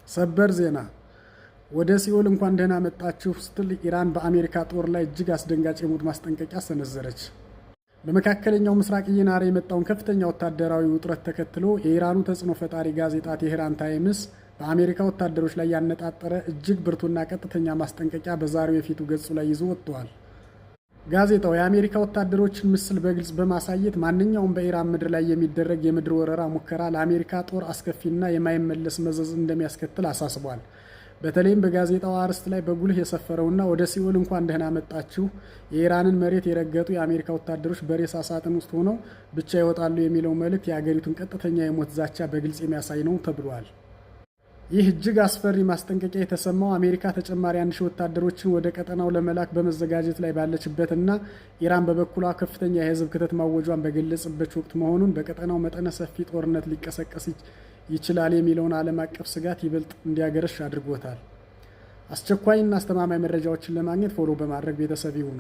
ሰበር ዜና! ወደ ሲኦል እንኳን ደህና መጣችሁ ስትል ኢራን በአሜሪካ ጦር ላይ እጅግ አስደንጋጭ የሞት ማስጠንቀቂያ ሰነዘረች። በመካከለኛው ምስራቅ እየናረ የመጣውን ከፍተኛ ወታደራዊ ውጥረት ተከትሎ የኢራኑ ተጽዕኖ ፈጣሪ ጋዜጣ ቴህራን ታይምስ በአሜሪካ ወታደሮች ላይ ያነጣጠረ እጅግ ብርቱና ቀጥተኛ ማስጠንቀቂያ በዛሬው የፊቱ ገጹ ላይ ይዞ ወጥቷል። ጋዜጣው የአሜሪካ ወታደሮችን ምስል በግልጽ በማሳየት ማንኛውም በኢራን ምድር ላይ የሚደረግ የምድር ወረራ ሙከራ ለአሜሪካ ጦር አስከፊና የማይመለስ መዘዝ እንደሚያስከትል አሳስቧል። በተለይም በጋዜጣው አርዕስት ላይ በጉልህ የሰፈረውና "ወደ ሲኦል እንኳን ደህና መጣችሁ፣ የኢራንን መሬት የረገጡ የአሜሪካ ወታደሮች በሬሳ ሳጥን ውስጥ ሆነው ብቻ ይወጣሉ" የሚለው መልእክት የአገሪቱን ቀጥተኛ የሞት ዛቻ በግልጽ የሚያሳይ ነው ተብሏል። ይህ እጅግ አስፈሪ ማስጠንቀቂያ የተሰማው አሜሪካ ተጨማሪ 1000 ወታደሮችን ወደ ቀጠናው ለመላክ በመዘጋጀት ላይ ባለችበትና ኢራን በበኩሏ ከፍተኛ የህዝብ ክተት ማወጇን በገለጸበት ወቅት መሆኑን በቀጠናው መጠነ ሰፊ ጦርነት ሊቀሰቀስ ይችላል የሚለውን ዓለም አቀፍ ስጋት ይበልጥ እንዲያገረሽ አድርጎታል። አስቸኳይና አስተማማኝ መረጃዎችን ለማግኘት follow በማድረግ ቤተሰብ ይሁኑ።